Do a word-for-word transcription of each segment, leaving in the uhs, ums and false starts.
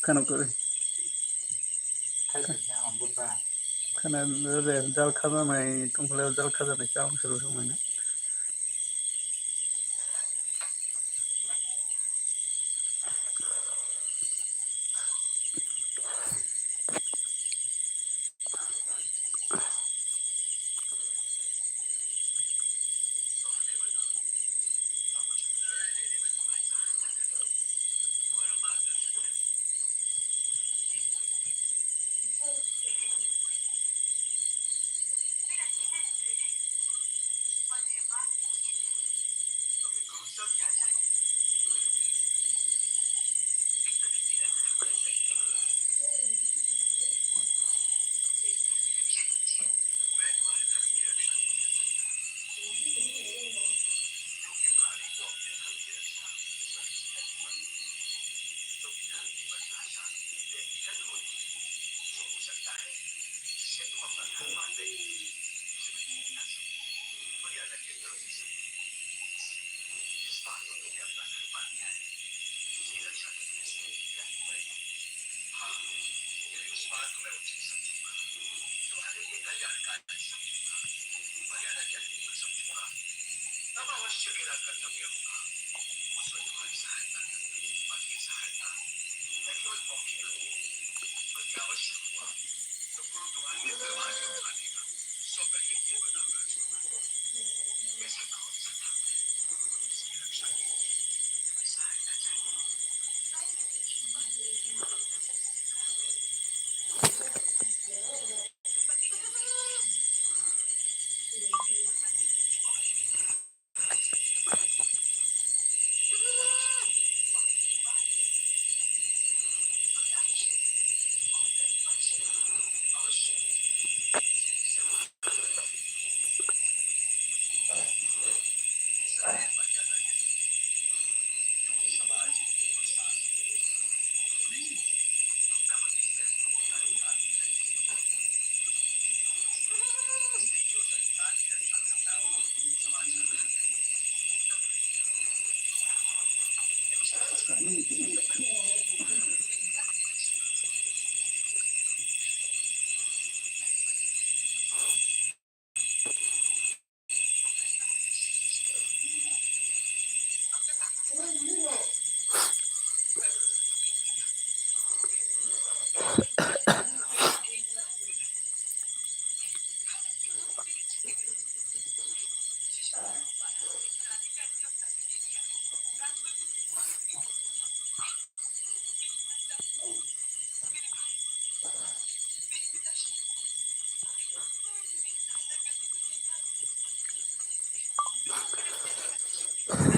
Khana kwrwi. Khana re, jal khajanai, tongphla jal khajanai, chao se rw songmani.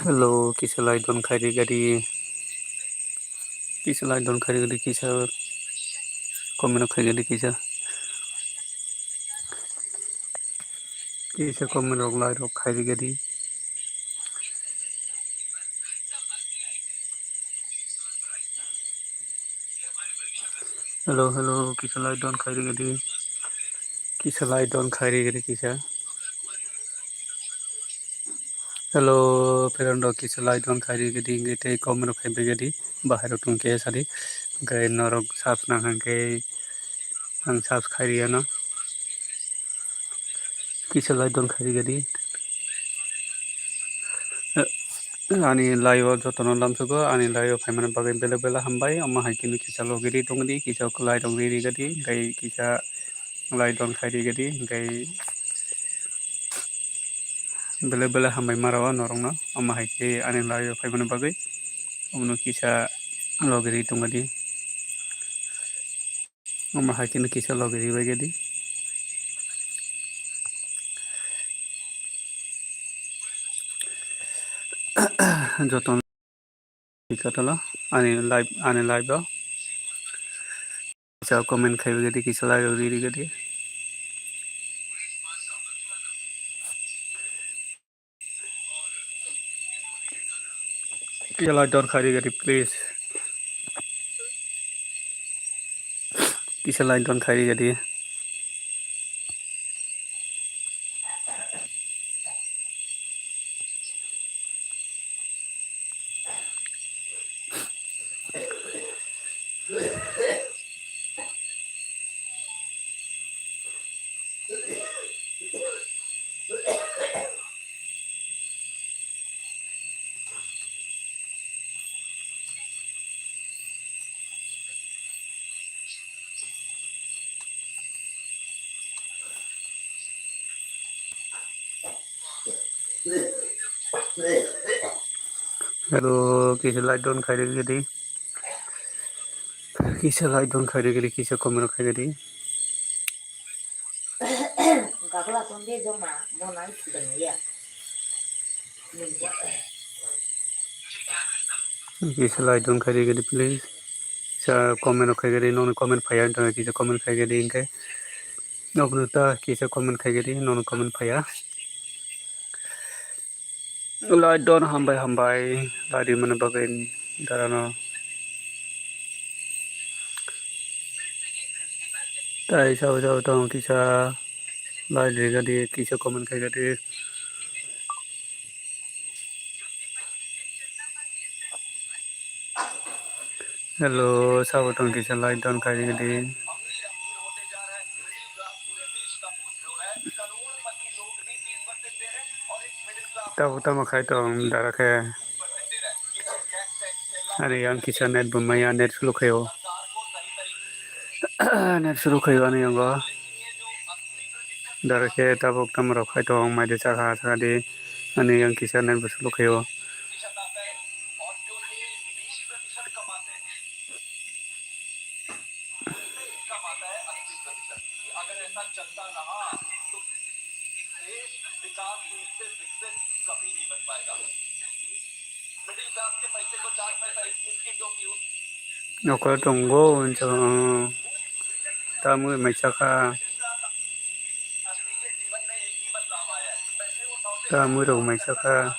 Hello, kisa like don khairi gadi. Kisa like don khairi gadi, kisa comment khairi gadi, kisa. Kisa comment rok like rok khairi gadi. Hello, hello, kisa like don khairi gadi. Kisa like don khairi gadi kisa. Hello, friend rok kisa like don khairi gadi, hingke tei comment rok khai bai gadi. Bahai rok tong khe sadi. Hingke norok subs nang hingke ang subs khairi ano. Kisa like don khairi gadi. Ani live o jotono lamsogo, ani live o phaimani bagwi belai belai hambai. Omo hai khe kisa logiri tongdi, kisa like rok riri gadi, hingke kisa like don khairi gadi, hingke belai belai hambai maro norokno. Omo hai khe ani live o phaimani bagwi omono kisa logiri tongdi. Omo hai khe kisa logiri bai gadi. Jotono. Katalo ani live, ani live o kisa comment khai gadi, kisa like rok riri gadi. Kisa like don khairi gadi, please. Kisa like don khairi gadi. Hello, kisa like don khai rwgwi di. Kisa like don khai rwgwi di, kisa comment khai rwgwi di. Kisa like don khai rwgwi di, please. Kisa comment khai rwgwi di, nokni comment phaiya wngkha, kisa comment khai rwgwi di hinkhe. Nokno ta kisa comment khai rwgwi di, nokni comment phaiya. Like don hambai hambai, like rimani bagwi darano. Tai sabo sabo tong kisa like rwgwi di, kisa comment khai rwgwi di. Hello, sabo tong kisa like don khai rwgwi di. Tabuk tamo khai tong dara khe. Ani yang kisa net bo maya, net slow khaio. Net slow khaio ani yango. Dara khe tabuk tamo rok khai tong mai de chakha chakha di. Ani yang kisa net bo slow khaio. Nokol tongo hwnwi tamwi mai chakha. Tamwi rok mai chakha.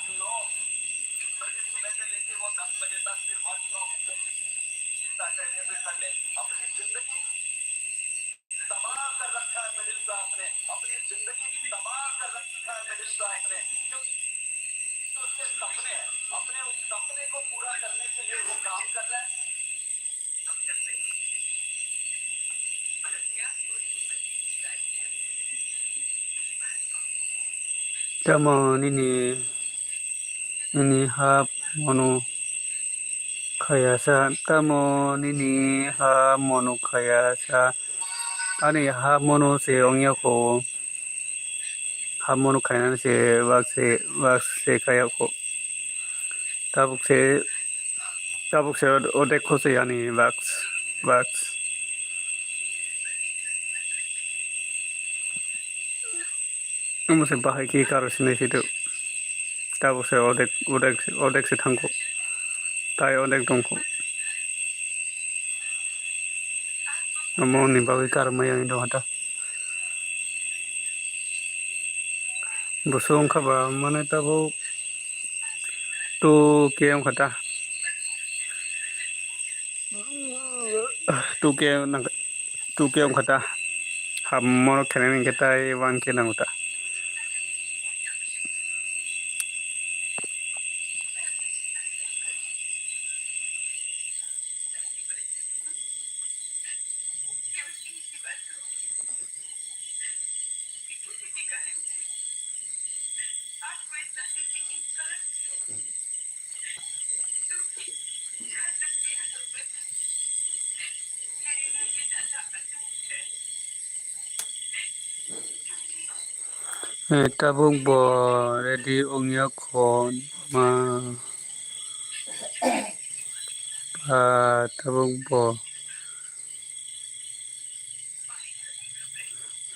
Tamo nini, nini hap mono khaya sa, tamo nini hap mono khaya sa, ani hap mono se ongya kho, hap mono khainani se wak se, wak se khaya kho. Tabuk se, tabuk se odek kho se ani wak, wak. Omo se bahai khe karo sinai se do. Tabuk se odek, odek, odek se thangkho. Tai odek tongkho. Omo ni bagwi karo maya wngwi tongkha ta. Buso wngkha ba mane tabuk two K wngkha ta. Two K nang-, two K wngkha ta. Hamo khenani hinkhe tai one K nango ta. Eh, tabuk bo ready wngya kho ma. Ah, tabuk bo.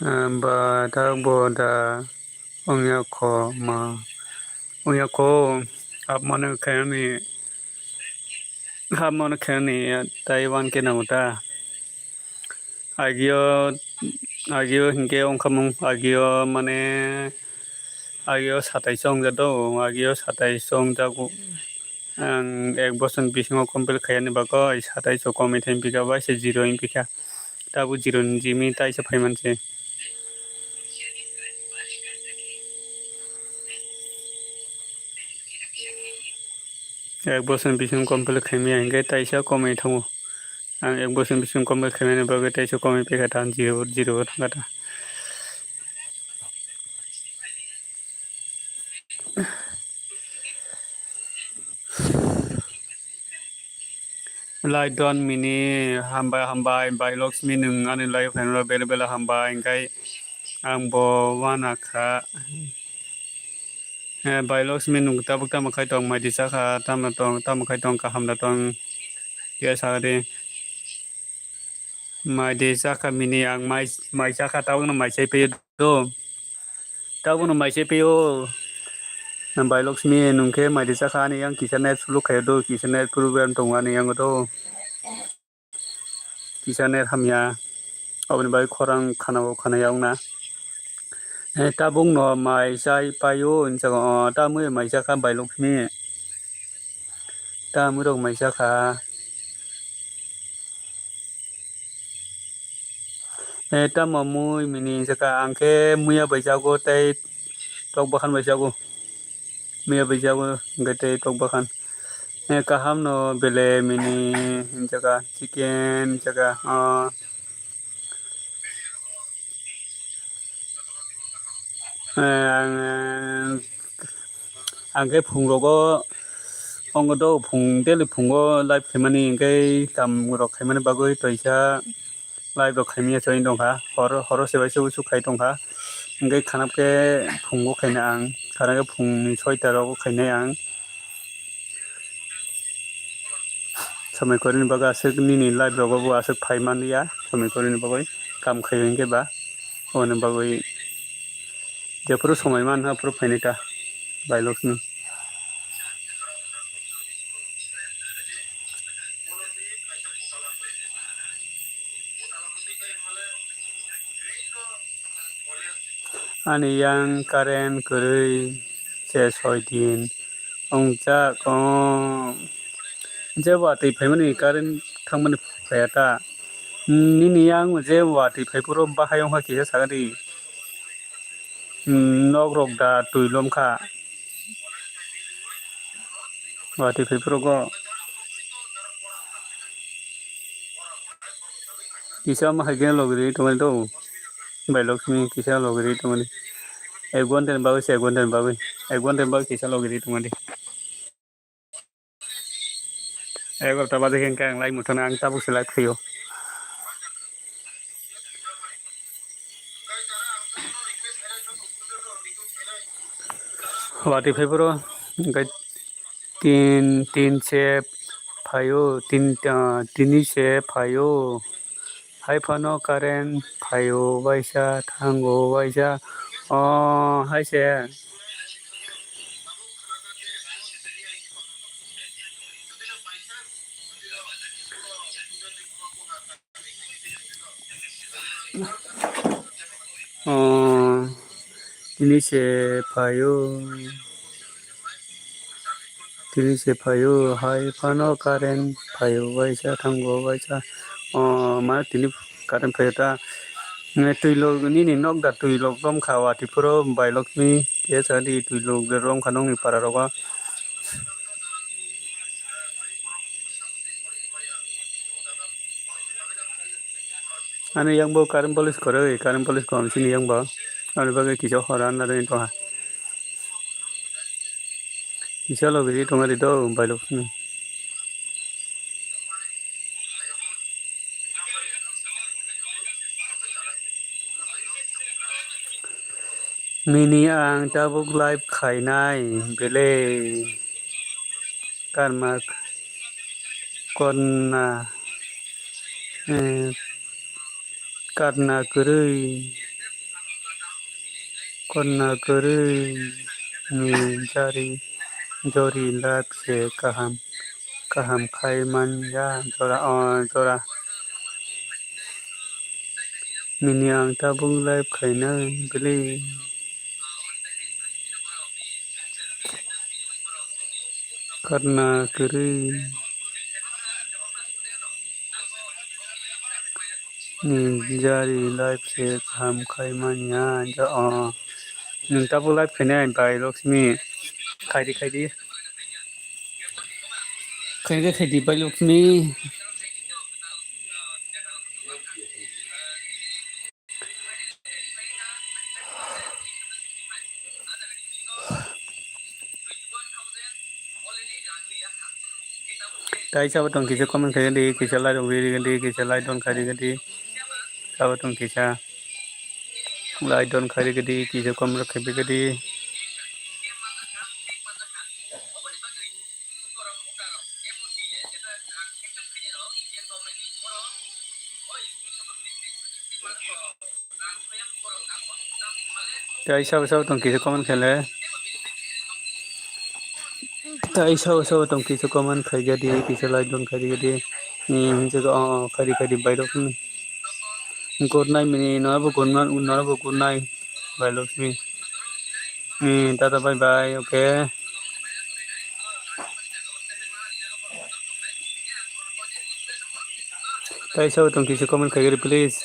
Ah, ba tabuk bo da wngya kho ma. Wngya kho, hap mano khainani, hap mano khainani tai one K nango ta. Agio, agio hinkhe wngkhamung, agio mane, agio satais o wngjak do, agio satais o wngjak, ang ek bosor ni bisingo complete khaiyani bagwi satais o komwi thai wngpikha, bai se zero wngpikha, tabuk zero ni jimi taisa phaimanse. Ek bosor bising complete khaimaya hinkhe taisa komwi thango. Ang ek bosor bising complete khaimani bagwi taisa komwi paikha ta, zero, zero o thangkha ta. Laidon mini hambai hambai, Bai Laksmi nwng ani live phainai bele bele hambai, hinkhe ang bo wana kha. Eh, Bai Laksmi nwng tabuk tamo khai tong, mai di chakha, tamo tong, tamo khai tong, kaham da tong, ya sa de. Mai di chakha mini ang mai, mai chakha tabuk no mai chai pe do. Tabuk no mai chai pe o. Bai Laksmi nwng khe mai di chakha ani yang kisa net suluk khai do, kisa net problem tong ani yang do. Kisa net hamya, aboni bagwi khorang khana bo khana ya wngna. Eh, tabuk no mai chai paio, hinwi saka, o, tamwi mai chakha Bai Laksmi. Tamwi rok mai chakha. Eh, tamo mui mini hinwi saka, ang khe muya bai chago tei tok bahan bai chago. Miya bai jago, hwnkhe tei tok bakhan. Eh, kaham no bele mini hinjaka, chicken hinjaka, oh. Eh, ang, ang khe phung rogo, ongdo phung, daily phungo live khaimani, hwnkhe kam rok khaimani bagwi toisa. Live rok khaimya chwng tongkha, hor, horo se bai se usuk khai tongkha. Hwnkhe khanap khe phungo khaina ang, khana khe phungni soita rogo khainai ang. Somoi kwrwini bagwi aswk nini live rogo bo aswk phai manliya, somoi kwrwini bagwi kam khaio hinkhe ba, aboni bagwi jephuru somoi manha aphuru phainai ta, Bai Laksmi. Ani yang current kwrwi se soi din wngjak, oh. Je watwi phaimani current thangmani phaiya ta. Nini yang je watwi phai phuru bahai wngkha kisa sakha di. Hmm, nok rok da twi lom kha. Watwi phai phuru go. Kisa ma hai khe logi ri tongmani do. Bai Laksmi kisa logi ri tongmani. Ek ghonta ni bagwi se, ek ghonta ni bagwi. Ek ghonta ni bagwi kisa logi ri tongmani. Egarota baje khe hwnkhe ang lai muthana, ang tabuk se lai phaio. Watwi phai phuru hwnkhe tin, tin se phaio, tin, ah, tini se phaio. Hai phano current phaio waisa, thango waisa. Oh, hai se. Oh, tini se phaio. Tini se phaio, hai phano current phaio, waisa thango, waisa. Oh, ma tini current phaio ta. Nge twi lok, nini nok da twi lok rom kha, watwi phuru Bai Laksmi, kesa di twi lok da rom kha nokni para rogo. Ani yang bo current police kwrwi, current police kom sini yang bo. Ani bagwi kisa hora na rin tongha. Kisa logi ri tongha ri do, Bai Laksmi. Nini ang tabuk live khainai belai karma konna, eh, karna kwrwi, konna kwrwi ni jari jori live se kaham, kaham khai man ya jora, o jora. Nini ang tabuk live khaina bili. Karna kwrwi. Ni jari live se kaham khai manya. Ja, o. Nwng tabuk live khainai Bai Laksmi. Khaidi, khaidi. Khaikhe khaidi bai Lakshmi. Tai sabo tong kisa comment khaikhe di, kisa like rok rikhe di, kisa like don khairikhe di. Sabo tong kisa like don khairikhe di, kisa comment rok khairikhe di. Tai sabo sabo tong kisa comment khaile. Tai sabo sabo tong kisa comment khaikhe di, kisa like don khairikhe di. Hmm, hinjak o khairi khairi bairok. Good night mini, norabo good night, norabo good night. Bye Lakshmi. Hmm, tata bye bye, okay. Tai sabo tong kisa comment khaikhe di, please.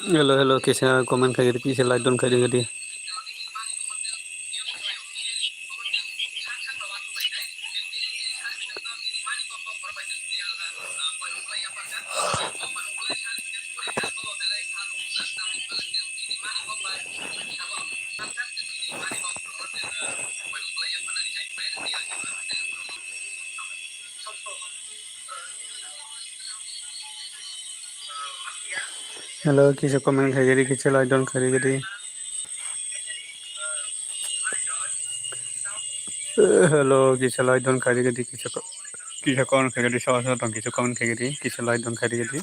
Hello, hello, kisa comment khaikhe di, kisa like don khairikhe di. Hello, kisa comment khaikhe di, kisa like don khairikhe di. Hello, kisa like don khairikhe di, kisa ko-, kisa comment khaikhe di, sawa sawa tong kisa comment khaikhe di, kisa like don khairikhe di.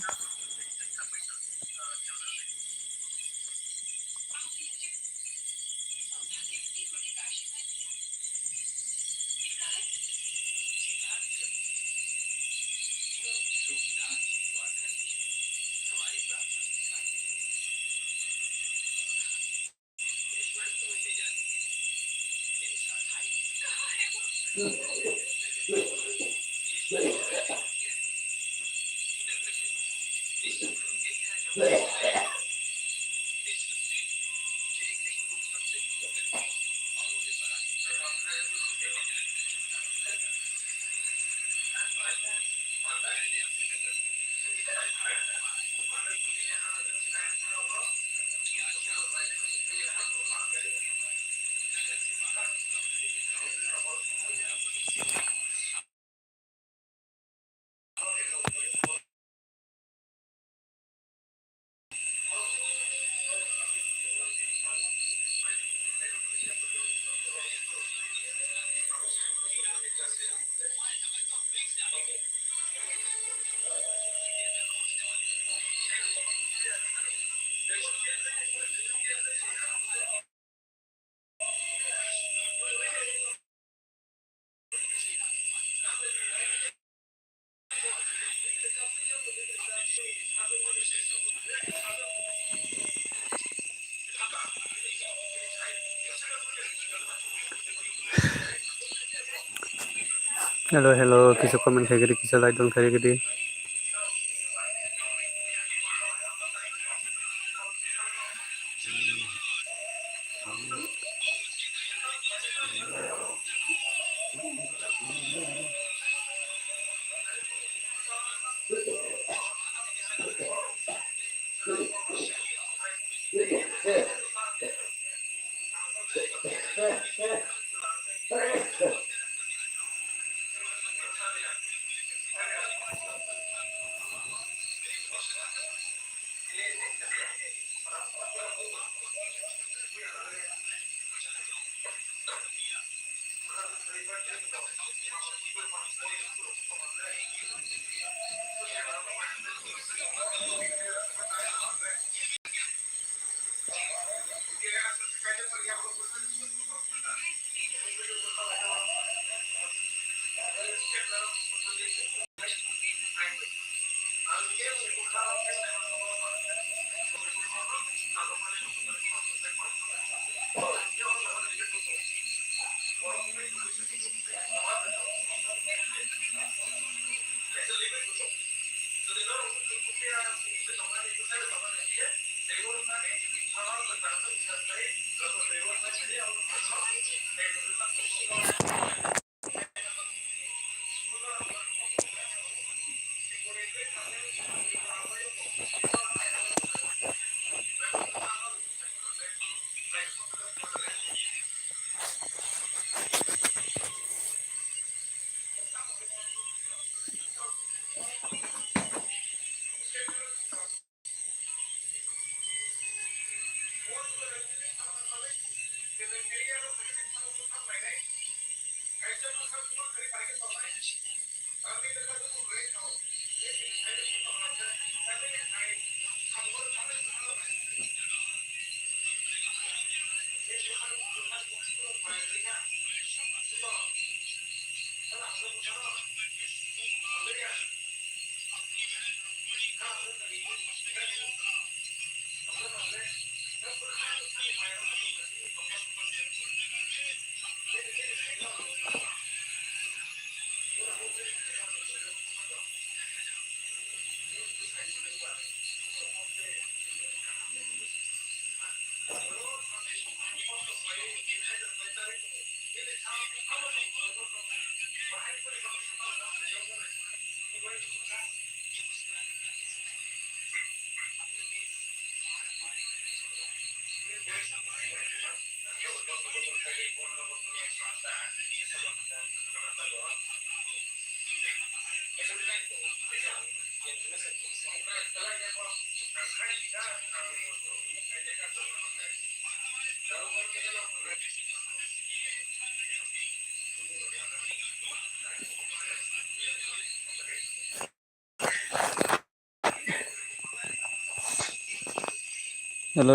Hello, hello, kisa comment khaikhe di, kisa like don khaikhe di. Hello,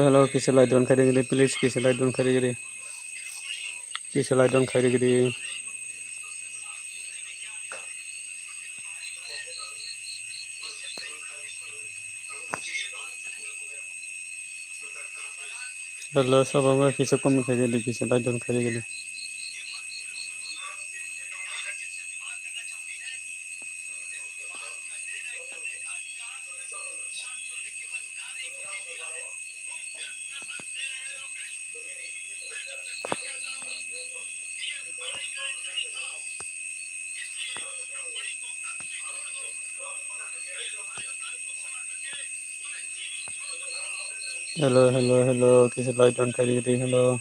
hello, kisa like don khairi gidi, please, kisa like don khairi gidi. Kisa like don khairi gidi. Hello, sabo ma kisa comment khairi gidi, kisa like don khairi gidi. Hello, hello, hello. Kisa like don khairi gidi, hello.